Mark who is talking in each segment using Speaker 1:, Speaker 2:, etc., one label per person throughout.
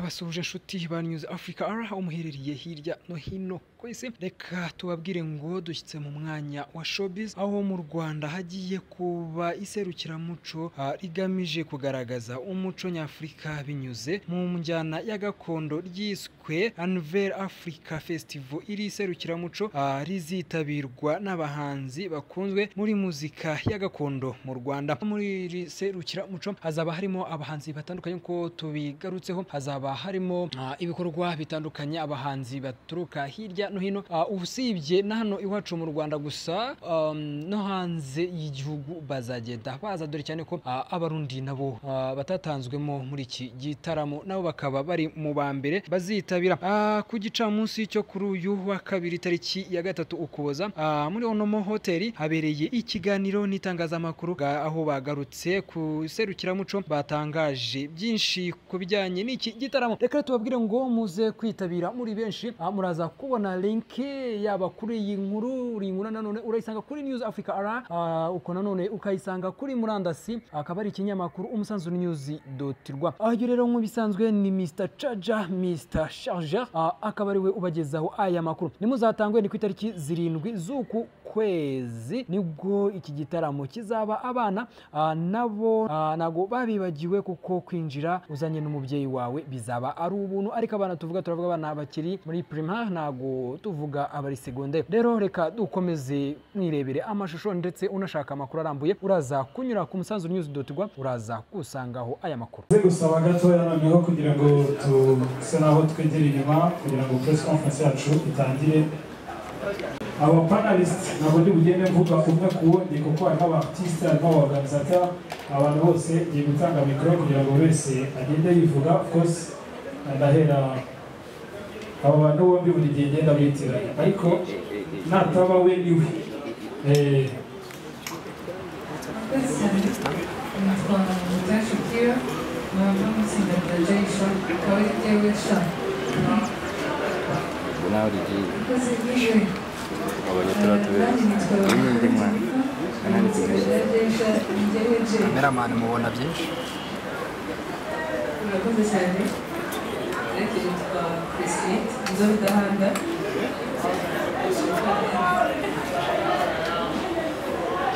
Speaker 1: Ndabasuhuje inshuti ba News Africa aho muherereye hirya no hino ku isi. Reka tubabwire ngo dushyitse mu mwanya wa showbiz, aho mu Rwanda hagiye kuba iserukiramuco rigamije kugaragaza umuco nyafurika binyuze mu njyana ya gakondo ryiswe Unveil Africa Festival. Iri serukiramuco rizitabirwa n'abahanzi bakunzwe muri muzika ya gakondo mu Rwanda. Muri iri serukiramuco hazaba harimo abahanzi batandukanye, uko tubigarutseho hazaba harimo ibikorwa bitandukanye, abahanzi baturuka hirya no hino, usibye na hano iwacu mu Rwanda gusa, no hanze y'igihugu bazagenda baza, dore cyane ko Abarundi nabo batatanzwemo muri iki gitaramo, nabo bakaba bari mu ba mbere bazitabira. Ku gicamunsi cyo kuri uyu wa kabiri tariki ya 3 Ukuboza, muri Onomo Hotel habereye ikiganiro n'itangazamakuru, aho bagarutse ku serukiramuco, batangaje byinshi ku bijyanye n'iki gitaramo. Reka tubabwire ngo muze kwitabira muri benshi, muraza kubona link yaba kuri iyi nkuru, uri inkuru nanone urayisanga kuri News Africa R, uko nanone ukayisanga kuri murandasi, akaba ari ikinyamakuru umusanzu news.rwa. Aho rero nk'ibisanzwe ni Mr Charger, Mr Charger, akaba ari we ubagezaho aya makuru. Nimuzatangwe ni ku itariki 7 z'uku kwezi nibwo iki gitaramo kizaba. Abana nabo nago babibagiwe, kuko kwinjira uzanye n'umubyeyi wawe bizaba ari ubuntu, ariko abana tuvuga turavuga abana bakiri muri primaire, nago tuvuga abari secondaire. Rero reka dukomeze mwirebere amashusho, ndetse unashaka amakuru arambuye uraza kunyura ku musanzu news.rwa, uraza gusangaho aya makuru.
Speaker 2: Gusaba gatoya noneho kugira ngo tuse naho twegere inyuma kugira ngo press conference yacu itangire. Aba panelists ntabwo ndi bugende mvuga umwe ku wundi, kuko harimo aba artiste, harimo aba organisateur, abantu bose ngiye gutanga mikoro kugira ngo buri wese agende yivuga. Of course ndahera aba bantu bombi buri gihe ngenda bitiranya, ariko nataba we niwe.
Speaker 3: Nitwa Mutashukira, nkaba mu itsinda rya Jay Sha, akaba ari jyewe Sha.
Speaker 4: Nawe rigiye
Speaker 3: Murakoze bwije.
Speaker 4: Wabonye turiya tubiri.
Speaker 3: Nanjye nitwa
Speaker 4: N'indi mwana.
Speaker 3: Jennifer, mu itsinda rya Jay Sha, ni jyewe Jay.
Speaker 5: Kameramani mubona byinshi.
Speaker 3: Murakoze cyane. Nanjye nitwa Christine Nzobidahanda.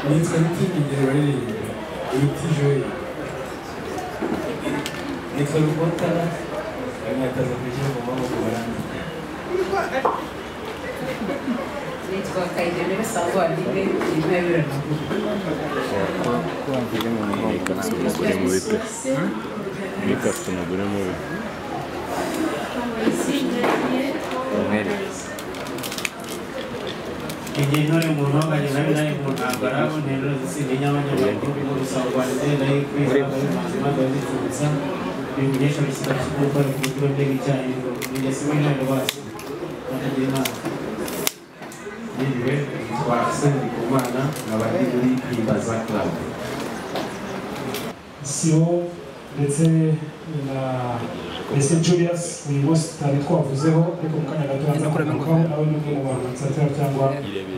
Speaker 6: Nitwa Ruti Migero baririmba Ruti Joy.
Speaker 7: Nitwa Rukotara, abanyakazi kwishyura mu maboko barandika.
Speaker 3: Nitwa Kayidemere Sangwa Aline, intabire.
Speaker 4: Ko wamvuye mu mugongo.
Speaker 8: Afite umugore mubi pe. Mika afite umugore mubi. Umwere.
Speaker 7: Igihe intore mu ntonganya nabi nari mu ntambara, ntero zitsinda inyamanyamaguru mu rusangwa ndetse nayo kwiza ababimanzi maze bazitsibutsa ibimenyesha bishyira gukora ku buryo mbega icyayi ingesi w'intare basi batagira inama.
Speaker 6: Niriwe, nitwa Arsene Ndikumana, nkaba ndi muri Himbaza Club.
Speaker 2: Siwo ndetse na ndetse Julius uyu munsi tutari twavuzeho, ariko mu kanya gato aza kugarukaho, nawe ni umwe mu ba cyangwa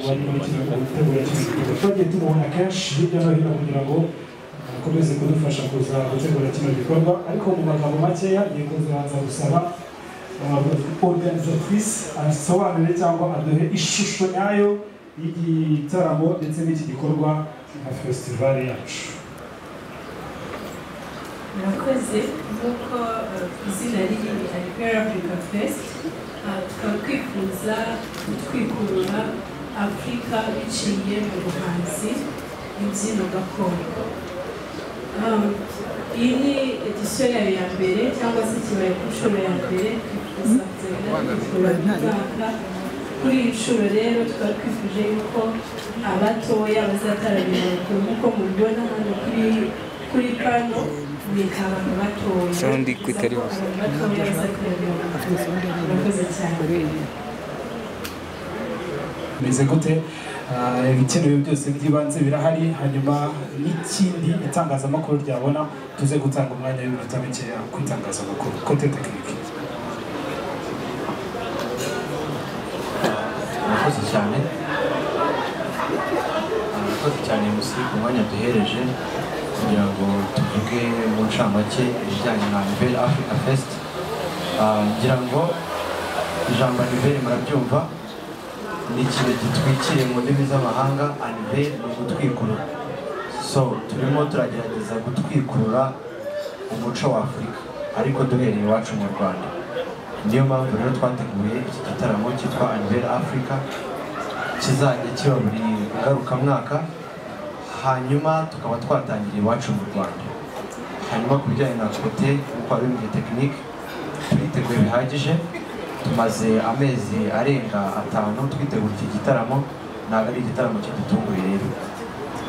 Speaker 2: bari muri kino gutegura kino gikorwa. Twagiye tumubona kenshi hirya no hino kugira ngo akomeze kudufasha kuza gutegura kino gikorwa, ariko mu magambo makeya ngiye kuzabanza gusaba organisatrice asobanure cyangwa aduhe ishusho nyayo y'igitaramo ndetse n'iki gikorwa nka festival yacu.
Speaker 3: Murakoze. Nk'uko izina riri, ni Unveil Africa Fest, tukaba twifuza gutwikurura Afurika biciye mu buhanzi, imbyino gakondo. Iyi ni edisiyo yayo ya mbere, cyangwa se kibaye ku nshuro ya mbere. Twifuza kuzagenda tubikora buri mwaka. Kuri iyi nshuro rero tukaba twifuje yuko abatoya bazataramira abakuru. Nk'uko mubibona hano kuri pano, ni abantu batoya.
Speaker 4: Sound ko itari buze.
Speaker 3: Abantu batoya bazataramira abakuru. Murakoze cyane.
Speaker 2: Bimeze gute? Ibikenewe byose by'ibanze birahari, hanyuma n'ikindi itangazamakuru ryabona, tuze gutanga umwanya w'iminota mikeya ku itangazamakuru côté technique.
Speaker 7: Murakoze cyane, murakoze cyane musi ku mwanya duhereje kugira ngo tuvuge mu ncamake ibijyanye na Unveil Africa Fest.
Speaker 5: Ngira ngo ijambo Unveil murabyumva, ni ikintu gitwikiriye mu ndimi z'amahanga. Unveil ni ugutwikurura, so turimo turagerageza gutwikurura umuco wa Afurika ariko duhereye iwacu mu Rwanda. Niyo mpamvu rero twateguye iki gitaramo cyitwa Unveil Africa, kizajya kiba buri ngarukamwaka, hanyuma tukaba twatangira iwacu mu Rwanda. Hanyuma ku bijyanye na côté, nk'uko wabimbwiye, technique turiteguye bihagije. Tumaze amezi arenga 5 twitegura iki gitaramo, ntabwo ari igitaramo kidutunguye rero.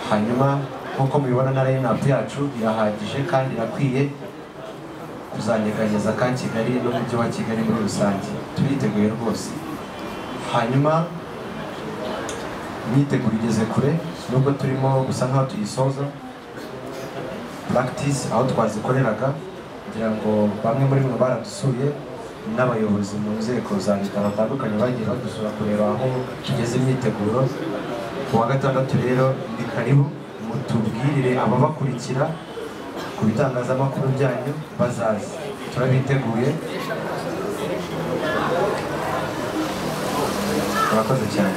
Speaker 5: Hanyuma nk'uko mubibona na line-up yacu irahagije kandi irakwiye kuzanyeganyeza ka Kigali n'umujyi wa Kigali muri rusange. Turiteguye rwose. Hanyuma imyiteguro igeze kure, nubwo turimo gusa nkaho tuyisoza. Practice aho twazikoreraga, kugira ngo bamwe muri mwe baradusuye, n'abayobozi mu nzego za leta batandukanye bagiye badusura kureba aho tugeze imyiteguro. Ku wa gatandatu rero ni karibu, mutubwirire ababakurikira ku bitangazamakuru byanyu bazaze, turabiteguye. Murakoze cyane.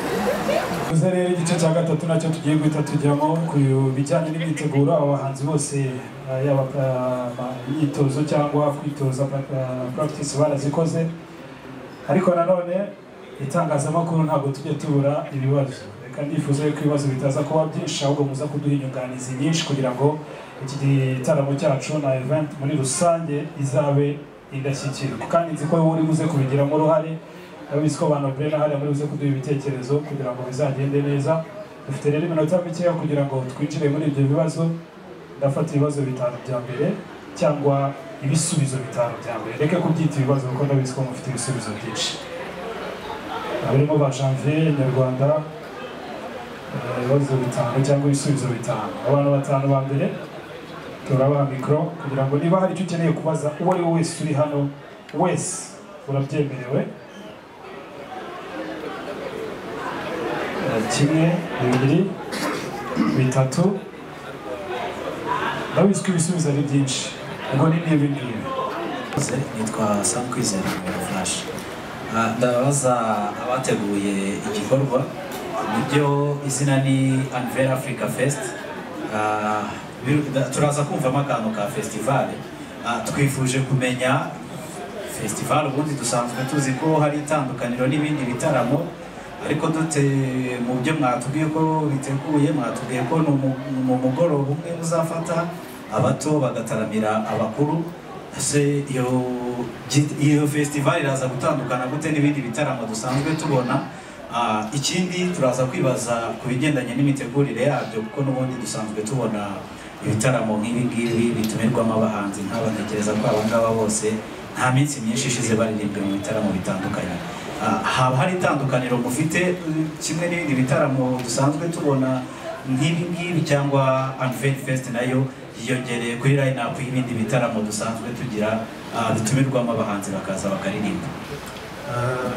Speaker 2: Tuze rero igice cya gatatu nacyo tugiye guhita tujyamo ku bijyanye n'imyiteguro. Aba bahanzi bose, yaba imyitozo cyangwa kwitoza, practice barazikoze, ariko nanone itangazamakuru ntabwo tujya tubura ibibazo. Reka ndifuza yuko ibibazo bitaza kuba byinshi, ahubwo muza kuduha inyunganizi nyinshi kugira ngo iki gitaramo cyacu na event muri rusange izabe indashyikirwa, kandi nzi ko wowe uri buze kubigiramo uruhare. Ndabizi ko abantu bene hariya muri buze kuduha ibitekerezo kugira ngo bizagende neza. Dufite rero iminota mikeya kugira ngo twinjire muri ibyo bibazo. Ndafata ibibazo bitanu bya mbere cyangwa ibisubizo bitanu bya mbere, reke kubyita ibibazo kuko ndabizi ko mufite ibisubizo byinshi. Abarimo ba Janvier Nyarwanda, ibibazo bitanu cyangwa ibisubizo bitanu, abantu batanu ba mbere turabaha mikoro kugira ngo niba hari icyo ukeneye kubaza uwo ari we wese uri hano wese urabyemerewe. 1, 2, 3. Ndabizi ko ibisubizo ari byinshi, ubwo ni n'ibi ngibi.
Speaker 9: Nitwa Sam Kwizera Flash. Ndabaza abateguye igikorwa, nibyo izina ni Unveil Africa Fest. Turaza kumvamo akantu ka festival. Twifuje kumenya festival ubundi dusanzwe tuzi ko hari itandukaniro n'ibindi bitaramo, ariko dute mu byo mwatubwiye ko biteguye, mwatubwiye ko mu mugoroba umwe uzafata abato bagataramira abakuru. Ese iyo festival iraza gutandukana gute n'ibindi bitaramo dusanzwe tubona? Ikindi turaza kwibaza ku bigendanye n'imitegurire yabyo, kuko n'ubundi dusanzwe tubona ibitaramo nk'ibi ngibi bitumirwamo abahanzi nk'aba, ntekereza ko aba ngaba bose nta minsi myinshi ishize baririmbye mu bitaramo bitandukanye. Haba hari itandukaniro mufite kimwe n'ibindi bitaramo dusanzwe tubona nk'ibi ngibi, cyangwa Unveil Fest nayo yiyongereye kuri line up y'ibindi bitaramo dusanzwe tugira bitumirwamo abahanzi bakaza bakaririmba?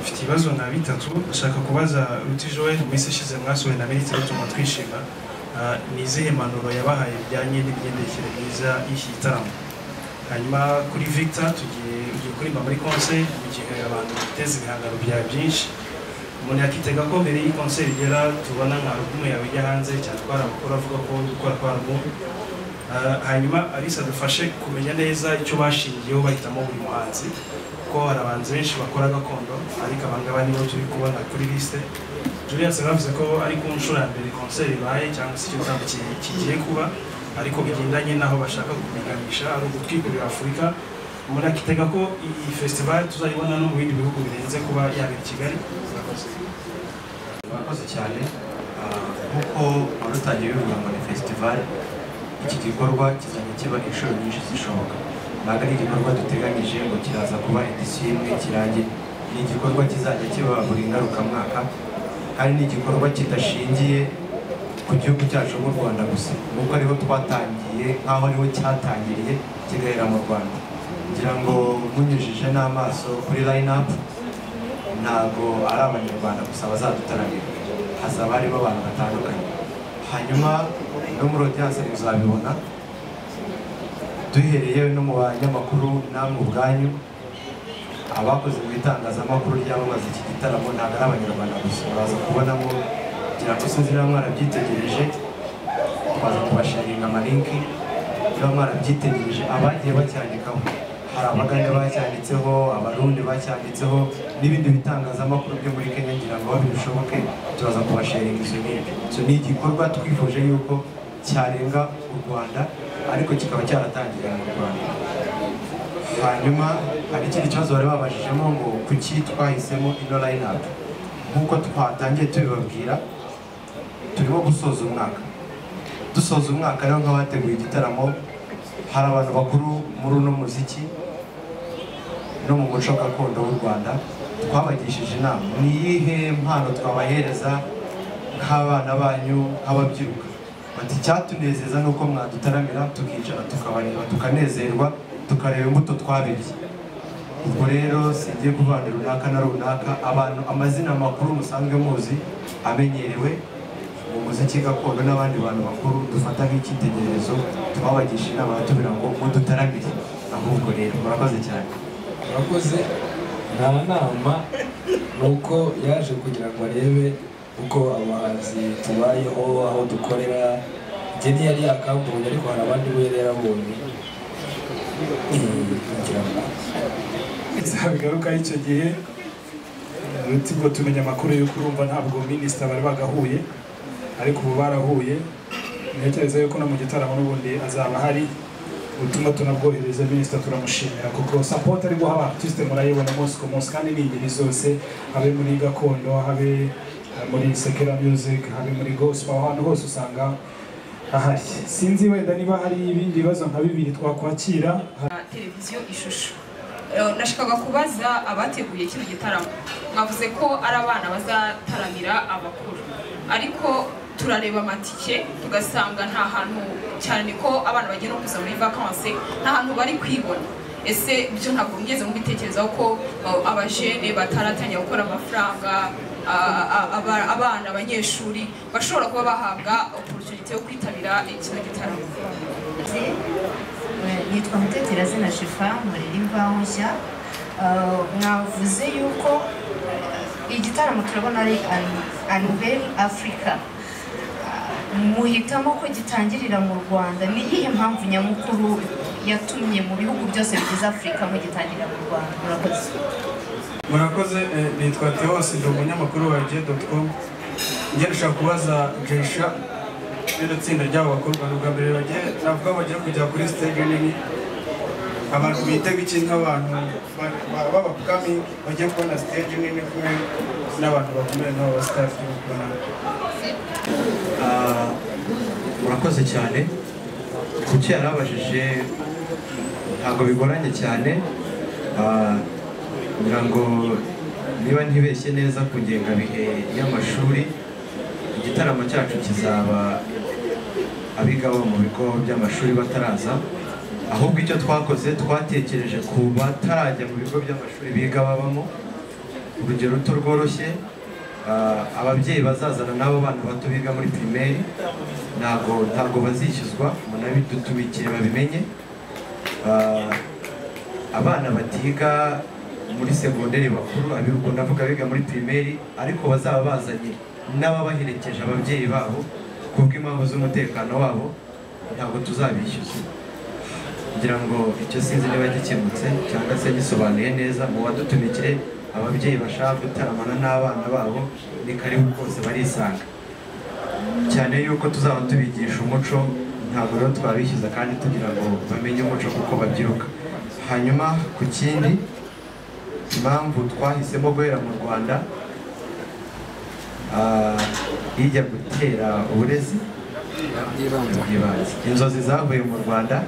Speaker 10: Mfite ibibazo nka bitatu ndashaka kubaza Ruti Joel. Mu minsi ishize mwasuwe na Minisitiri bituma twishima. Ni izihe mpanuro yabahaye bijyanye n'imigendekere myiza y'iki gitaramo? Hanyuma kuri Victor, tugiye ugiye kuririmba muri concert mu gihe abantu biteze ibihangano byawe byinshi, umuntu yakitega ko mbere y'iyi concert igera tubona nka album yawe ijya hanze, cyane ko hari amakuru avuga ko gukora kwa album. Hanyuma Alice adufashe kumenya neza icyo bashingiyeho bahitamo buri muhanzi, kuko hari abahanzi benshi bakora gakondo ariko abangaba nibo turi kubona kuri liste. Julius bavuze ko ari ku nshuro ya mbere concert ibaye cyangwa se igitaramo kigiye kuba, ariko bigendanye n'aho bashaka kubiganisha ari ugutwikurira Afurika. Umuntu akitega ko iyi festival tuzayibona no mu bindi bihugu birenze kuba yabera i Kigali. Murakoze.
Speaker 5: Murakoze cyane. Nk'uko wari utangiye bivuga ngo ni festival, iki gikorwa kizajya kiba inshuro nyinshi zishoboka. Ntabwo ari igikorwa duteganyije ngo kiraza kuba edisiyo imwe kirangiye, ni igikorwa kizajya kiba buri ngarukamwaka, kandi ni igikorwa kidashingiye ku gihugu cyacu nk'u Rwanda gusa, nuko ariho twatangiye, nk'aho ariho cyatangiriye kigahera mu Rwanda. Ngira ngo munyujije n'amaso kuri line up, ntabwo ari abanyarwanda gusa bazadutaramira, hazaba harimo abantu batandukanye. Hanyuma no muri audience muzabibona, duhereye no mu banyamakuru namwe ubwanyu. Abakoze mu itangazamakuru ryamamaza iki gitaramo ntabwo ari abanyarwanda gusa, baza kubonamo, kugira ngo sinzi niba mwarabyitegereje, twaza kubasharinga amalinki niba mwarabyitegereje. Abagiye bacyandikaho, hari Abagande bacyanditseho, Abarundi bacyanditseho, n'ibindi bitangazamakuru byo muri Kenya. Ngira ngo bishoboke turaza kubasharinga izo linki. So ni igikorwa twifuje yuko cyarenga u Rwanda, ariko kikaba cyaratangiriye mu Rwanda. Hanyuma hari ikindi kibazo bari babajijemo ngo kuki twahisemo ino line up. Nk'uko twatangiye tubibabwira, turimo gusoza umwaka. Dusoza umwaka rero, nk'abateguye igitaramo, hari abantu bakuru muri uno muziki no mu muco gakondo w'u Rwanda. Twabagishije inama: ni iyihe mpano twabahereza nk'abana banyu, nk'ababyiruka? Bati icyatunezeza ni uko mwadutaramira, tukicara tukabareba, tukanezerwa, tukareba imbuto twabibye. Ubwo rero singiye kuvana runaka na runaka, abantu amazina makuru musanzwe muzi amenyerewe mu muziki gakondo n'abandi bantu bakuru dufata nk'icyitegererezo, twabagisha inama baratubwira ngo mudutaramire. Ahubwo rero murakoze cyane.
Speaker 11: Murakoze. Nta nama, ni uko yaje kugira ngo arebe uko abahanzi tubayeho, aho dukorera. Njye ntiyari yakambonye, ariko hari abandi we yari yarabonye, ngira ngo
Speaker 2: Bigaruka icyo gihe Ruti, ubwo tumenya amakuru y'uko urumva ntabwo minisita bari bagahuye, ariko ubu barahuye. Ntekereza yuko no mu gitaramo n'ubundi azaba ahari. Ubutumwa tunabwohereza minisita, turamushimira kuko support ari guha artiste murayibona umunsi ku munsi, kandi ni ingeri zose, habe muri gakondo, habe muri secular music, habe muri gospel, ahantu hose usanga ahari. Sinzi wenda niba hari ibindi bibazo nka bibiri twakwakira.
Speaker 12: Televiziyo Ishusho. Nashakaga kubaza abateguye kino gitaramo, mwavuze ko ari abana bazataramira abakuru, ariko turareba amatike tugasanga nta hantu, cyane ko abana bagiye no kuza muri vacances, nta hantu bari kwibona. Ese byo ntabwo mugeze mubitekerezaho ko abajene bataratangira gukora amafaranga, abana abanyeshuri bashobora kuba bahabwa opportunity yo kwitabira kino gitaramo?
Speaker 13: Nitwa Muteterazina Shifa, nkorera Imvaho Nshya. Mwavuze yuko igitaramo turabona ari Unveil Africa, muhitamo ko gitangirira mu Rwanda. Ni iyihe mpamvu nyamukuru yatumye mu bihugu byose bigize Afurika mugitangirira mu Rwanda? Murakoze.
Speaker 14: Murakoze. Nitwa Theos, ndi umunyamakuru wa igihe.com. Njye ndashaka kubaza Jesha n'iryo tsinda ry'abo bakobwa, ni ubwa mbere bagiye, navuga bagiye kujya kuri stage nini, abantu bitega iki nk'abantu b'aba-upcoming bagiye kubona stage nini kumwe n'abantu bakomeye nk'aba ba stars turi kubona?
Speaker 5: Murakoze cyane. Kuki yarabajije, ntabwo bigoranye cyane. Ngira ngo niba ntibeshye neza ku ngengabihe y'amashuri, igitaramo cyacu kizaba abiga bo mu bigo by'amashuri bataraza. Ahubwo icyo twakoze, twatekereje ku batarajya mu bigo by'amashuri biga babamo. Urugero ruto rworoshye, ababyeyi bazazana n'abo bana bato biga muri primaire ntabwo bazishyuzwa, munabidutubikire babimenye. Abana batiga muri segonderi bakuru, ubwo ndavuga biga muri primaire, ariko bazaba bazanye n'ababaherekeje, ababyeyi babo, kubw'impamvu z'umutekano wabo ntabwo tuzabishyuza. Ngira ngo icyo sinzi niba gikemutse cyangwa se gisobanuye neza. Mu badutumikire, ababyeyi bashaka gutaramana n'abana babo ni karibu rwose, barisanga, cyane yuko tuzaba tubigisha umuco. Ntabwo rero twabishyize kandi tugira ngo bamenye umuco kuko babyiruka. Hanyuma ku kindi, impamvu twahisemo guhera mu Rwanda, ijya gutera uburezi bw'ibanze, inzozi zavuye mu Rwanda,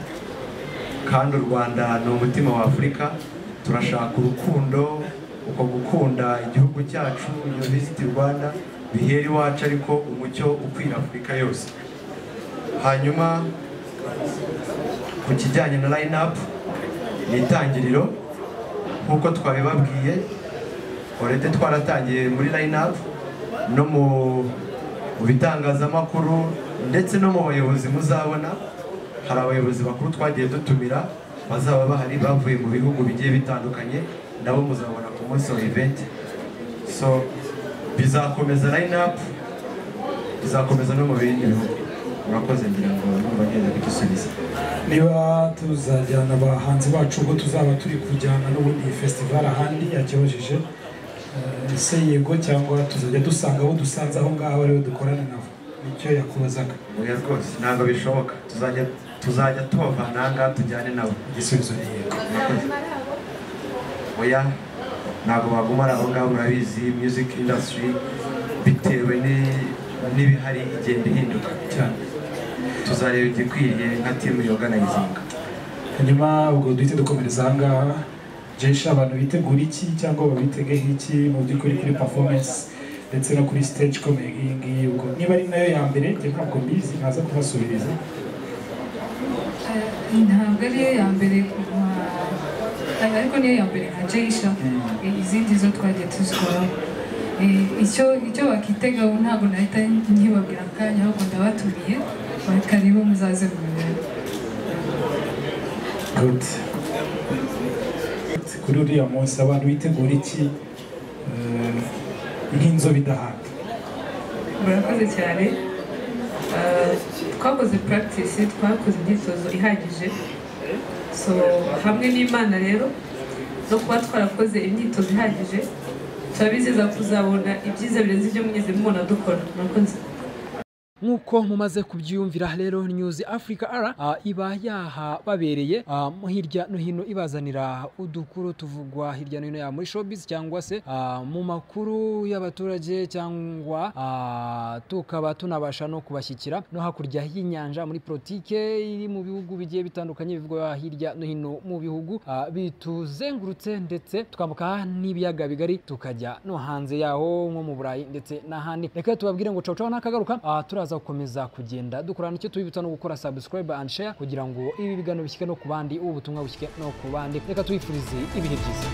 Speaker 5: kandi u Rwanda ni umutima wa Afurika. Turashaka urukundo, uko gukunda igihugu cyacu, iyo Visit Rwanda bihera iwacu, ariko umucyo ukwira Afurika yose. Hanyuma ku kijyanye na line up, ni itangiriro nk'uko twabibabwiye. Already twaratangiye muri line up no mu bitangazamakuru ndetse no mu bayobozi. Muzabona hari abayobozi bakuru twagiye dutumira bazaba bahari, bavuye mu bihugu bigiye bitandukanye. Nabo muzabona ku munsi wa event. So bizakomeza line up, bizakomeza no mu bindi bihugu. Murakoze, ngira ngo numva ngenda kudusubiza.
Speaker 2: Niba tuzajyana abahanzi bacu ubwo tuzaba turi kujyana n'ubundi iyi festival ahandi, yakibajije ese yego cyangwa tuzajya dusanga abo dusanze aho ngaho aribo dukorana nabo, nicyo yakubazaga.
Speaker 5: Oya rwose, ntabwo bishoboka, tuzajya tubavana aha ngaha tujyane nabo.
Speaker 2: Igisubizo ni yego.
Speaker 5: Murakoze. Oya, ntabwo baguma ari aho ngaho, murabizi music industry bitewe n'ibihari igenda ihinduka
Speaker 2: cyane.
Speaker 5: Tuzareba igikwiriye nka team organizing.
Speaker 2: Hanyuma ubwo duhite dukomereza aha ngaha. Jesha, abantu bitegura iki cyangwa babitegeho iki mu by'ukuri kuri performance ndetse no kuri stage ikomeye nk'iyi ngiyi? Ubwo niba ari nayo ya mbere, njye ntabwo mbizi, ntaza kubasubiriza.
Speaker 15: Ntabwo ariyo ya mbere, ariko niyo ya mbere nka Jayisha. Izindi zo twagiye tuzikoraho. Icyo bakitegaho ntabwo nahita nkibabwira akanya, ahubwo ndabatumiye, karibu muzaze mu birori.
Speaker 2: Good. Kuri uriya munsi abantu bitegura iki nk'inzobe idahata?
Speaker 3: Murakoze cyane. Twakoze practice, twakoze imyitozo ihagije. So hamwe n'Imana rero no kuba twarakoze imyitozo ihagije, turabizeza kuzabona ibyiza birenze ibyo mwigeze mubona dukora. Murakoze.
Speaker 1: Nk'uko mumaze kubyiyumvira rero, News Africa R iba yahababereye hirya no hino, ibazanira udukuru tuvugwa hirya no hino, yaba muri showbiz cyangwa se mu makuru y'abaturage, cyangwa tukaba tunabasha no kubashyikira no hakurya y'inyanja muri politike iri mu bihugu bigiye bitandukanye, bivugwa hirya no hino mu bihugu bituzengurutse, ndetse tukambuka n'ibiyaga bigari tukajya no hanze yaho nko mu Burayi ndetse n'ahandi. Reka tubabwire ngo ciao ciao, nakagaruka. Turaza gukomeza kugenda dukorana. Icyo tubibutsa no gukora subscribe and share kugira ngo ibi biganiro bishyike no ku bandi, ubu butumwa bushyike no ku bandi. Reka tubifurize ibihe byiza.